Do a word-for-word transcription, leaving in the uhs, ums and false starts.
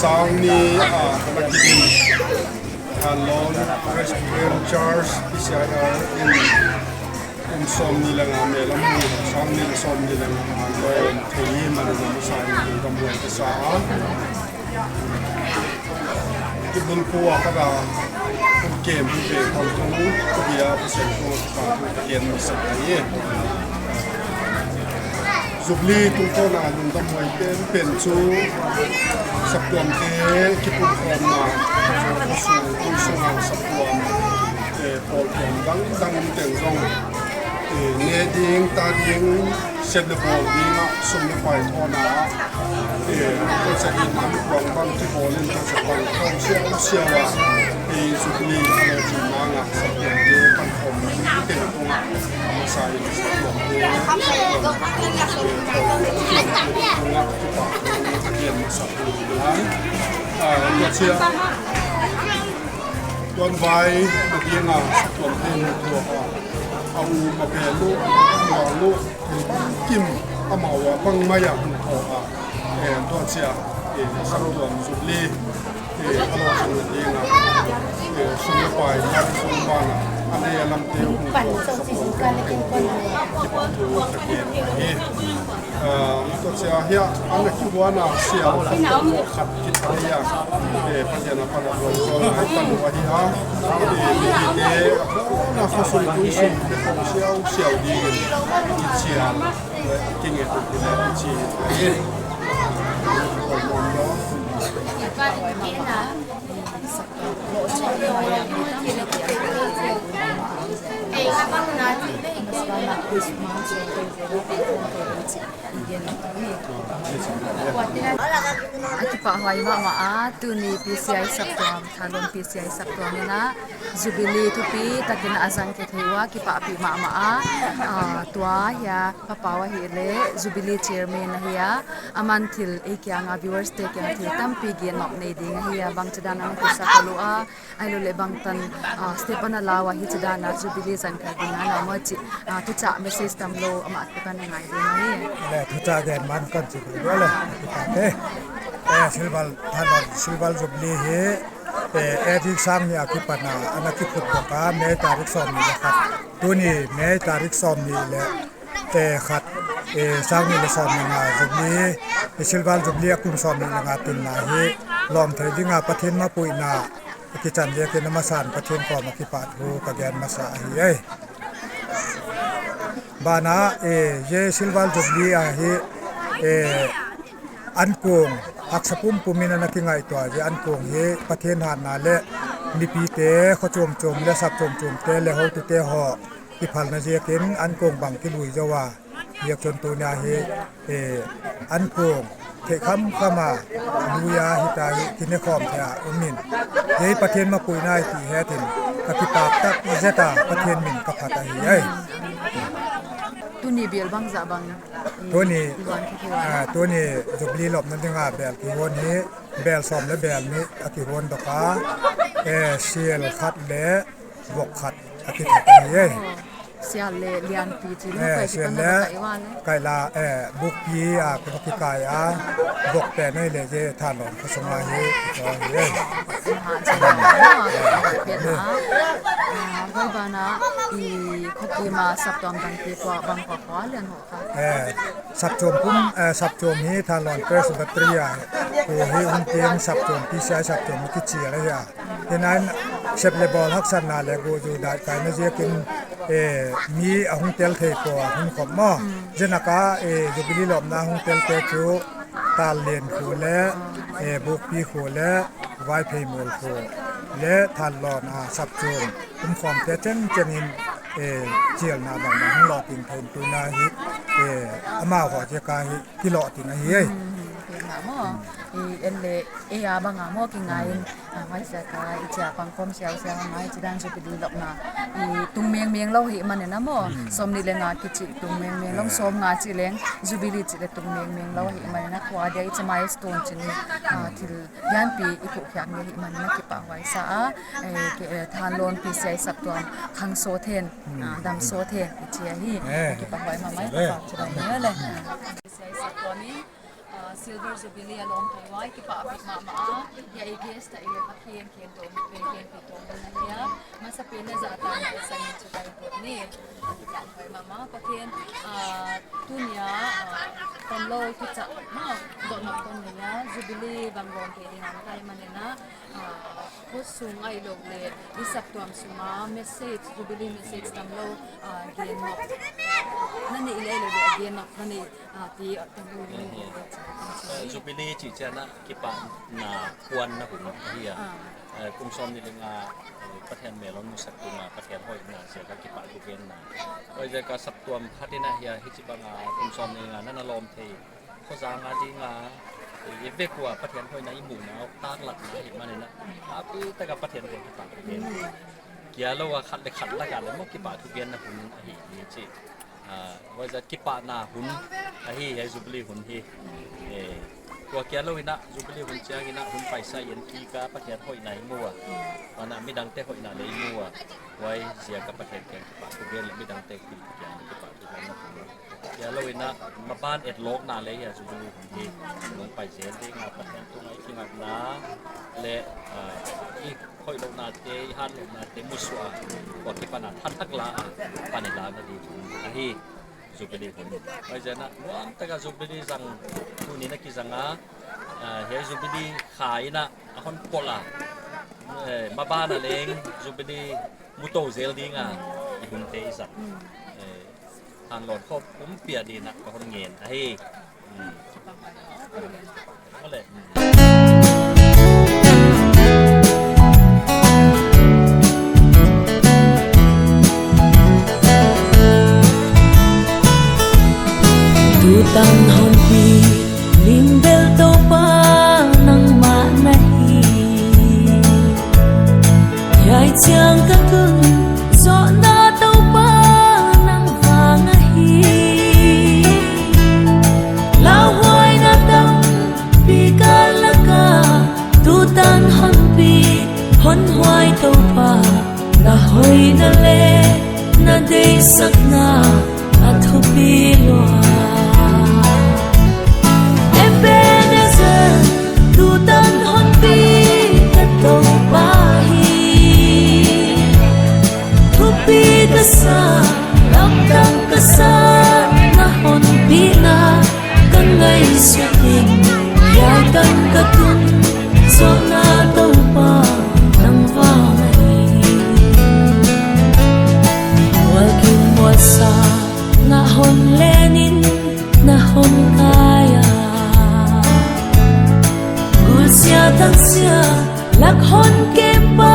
Sangni, ah, Thanlon Presbyterian Church, P C I R in, kum sawmnih leh nga mel a mu, sangni leh sawmnih leh nga a lawm thei man in a masa in lungdam huai ka sa a. Kibulphuh a ka ra, kum kem hi ve kon tu, tu bia Pasian tu ka tu ka gen masa a. Jubilee tungtawn a lungdam huai penpen chu saptuamte kipumkhawmna, khuasung, tuisunga saptuam, eh, pawlkhawm dangdang teng zong, eh, ne ding, ta ding, sep leh bawl ding a, sum leh pai thawn a, eh, tua sa in a mi kuang bang kibawl in tua sa bang khawm siausiau a, eh, Jubilee a lawmchinna a saptuamte pankhawm ni teng tung a, a masa in saptuamte, eh, pankhawm ni teng tung a, kipahthu ka gen masa lai. Ah, tua chia, tuanvai, na ding a saptuamte ni tua a, a u ma pe lu, ma lu, kim, amau a bang mai a hun thaw a, eh, tua chia, eh, saptuam Jubilee, eh, a lawmchinna ding a, eh, sum leh pai, a sum ban a, a ne a lamte hun thaw saptuam, kipahthu ka gen hi. Ah, tua chia hia, ana kihuan a sial khat, khat kithei a, eh, Pathian apan a lawm zawl ngai pan uh ahi a, eh, mipite, a kona khuasung tuisun te khawm siausiau ding in, kichial, kinget uh hi leh kichi ahi. A kipahhuai mahmah a, tuni P C I saptuam, Thanlon P C I saptuam in a Jubilee thupi takin a zang khe thei ua, kipahpih mahmah a, ah, tua hia Pa Pau ahihleh Jubilee Chairman ahi a, aman thil ei kianga viewers te kianga thil tampi gen nop nei ding ahi a, bangchidan a na kisa kha lou a, ahihlouhleh bangtan, ah, step ana la ua hichidan a Jubilee zang kha ding a na maw chih, ah, thuchah message tamlou amah te pan ngai ding ahi. Le thuchah gen man kon chi lou le, kipak e. Eh, Silver, Thanlon Silver Jubilee hi, eh, A D sang nih a kipan a, ana kiphut dok a, May tarik sawmnih leh khat. Tuni May tarik sawmnih leh, eh, khat, eh, sangnih leh sawmnih nga Jubilee, eh, Silver Jubilee a kum sawmnih leh nga tinna hi lawm thei ding a Pathian mapuihna a kichan ziakin a masan Pathian kawm a kipahthu ka gen masa ahi e. Banah, eh, zia Silver Jubilee a hi, eh, ankung haksa pumpum in ana kingaihtuah zia ankung hi Pathian hatna leh mipite, kho chomchom leh sap chomchom te leh hotute haw kiphalna ziakin ankung bang kilui zou a, ziak chun tuni a hi, eh, ankung theih khamkham a lui a hita hi kinekhawm thei a um in, hiai Pathian mapuihna hi chih het in ka kipak tak zet a, Pathian min ka phat ahi e. Tuni bel bangzah bang, eh, tuni, kihuan khe thei ua? Ah, tuni Jubilee lawmna ding a bel kihuan hi, bel sawm leh bel nih a kihuan dok a, eh, sial khat leh vok khat a kithat ahi e. Oh, sial leh lianpi chi leh, eh, koi sial kipan leh, na kai ua le? Kai la, eh, bukpi a kikai a, vok pen ahihleh zia Thanlon khuasung a hi, kitawi hi e. Ha, chi leh, ah, ah, hoi banah, i khopi ma saptuam dangte kua bang kua kua lian ho kha? Eh, saptuam pum, eh, saptuam hi Thanlon Presbytery a, khu hi hun tiang saptuam, P C I saptuam kichi a la hi a. Hinan sep leh bawl haksatna leh guzu daihkaina ziakin, eh, mi a hung tel thei pua hun khop maw. Mm. Zia nak a, eh, Jubilee lawmna hung telte chu Tallen khu leh, eh, Bukpi khu leh, Vaiphei mul khu leh, Thanlon a saptuam umkhawmte chengcheng in, eh, chialna bangbang hung lawhting thei in tuni a hi, eh, amau haw ziak a hi kilawhting ahi e. Hmm, hmm, hmm, maw. Hmm. Eh, en leh, eh, a bang a maw kingai in, hmm, ah, huaiziak a i chia pangkhawm siausiau a ngai, chidan Jubilee lawmna i tung mengmeng lou hi manin a maw. Hmm. Sawmnih leh nga kichi tung mengmeng lou, eh, sawmnga chih leng Jubilee chih leh tung mengmeng lou hi manin a, khua dia i chia milestone chih ni, ah, hmm, thil lianpi i phuhkhiak ni hi manin a kipahhuai sa a, eh, ke, eh, Thanlon P C I saptuam khang sawt hen, hmm, ah, dam sawt hen i chi ahi. Eh. Kipahhuai mahmah e, le, Pa Pau, chidan ni le. Hmm. P C I saptuam i, ah, Silver Jubilee a lawm thei uai, kipak mahmah a, hiai i guest a i le Pathian khen tawm, pen khen pi tawm na hia, masa pen na za ta na sa ni chu kai put ni. Kipak mahmah, Pathian, ah, tuni a, ah, kon lo kichak, no, dot nak kon ni a, Jubilee bang lawm thei ding a kai mah ni a, ah, khosung ahihlou le, i saptuam sung a message, Jubilee message tamlou, ah, gen nop. Na neih le ahihlou le, gen nop, na neih, ah, ti, ah, tamlou le, gen nop. Eh, Jubilee chih chiang a kipahna kuanna hun ahi a. Ah. Eh, kum sawmnih leh nga, eh, Pathian melhon musak tung a, Pathian hoihna ziak a kipak thu genna. Huaiziak a saptuam khat in a hia, hichibang a kum sawmnih leh nga na na lawm thei. Khozang a ding a, i vek ua Pathian hoihna i muhna, tak latna ahihman in a, a pi tak a Pathian kiang kipak thu gen. Kia lou a khat le khat lak a le maw kipak thu genna hun ahi, hi chi. Ah, huaiziak kipahna hun ahi, hiai Jubilee hun hi. Eh, tua kia lou in a, Jubilee hun chiang in a, hun paisa in kik a Pathian hoihna i mu a. Ana midangte hoihna le i mu a. Huaiziak a Pathian kiang kipak thu gen le midangte kiang kipak thu genna hun. Kia lou in a, maban etlawkna le hiai Jubilee hun hi, lungpai zel ding a, Pathian tung a i kingakna le, ah, i hoihlouhnate, i hatlouhnate musuah a, huai kipan a thanthak la a, pan i lakna ding hun ahi, Jubilee hun. Huaiziak a, nuam tak a Jubilee zang tuni in a kizang a, ah, hiai Jubilee kha in a, a hon pawl a, eh, maban a leng Jubilee mu tou zel ding a, i hunte i zang. Eh, Thanlon khop pumpi a ding in a ka hon ngen ahi. Hmm. Ole. Tutan hon pi lim bel Toupa nangmah na hi. Hiai chiang ka tun zohna Toupa nang vang ahi. Lauhuaina tampi ka lak a, tutan hon pi, hon huai Toupa, na hoihna le na deihsakna a thupi lua. Ebenezer, tutan hon pi ka Toupa hi. Thupi ka sa, lamdang ka sa, na hon pina ka ngaihsut in, hiai tan ka tun zohna Toupa nang vang ahi. Mual kim mual sa, na hon len in, na hon kai a. Gul sia tang sia, lak hon kem pa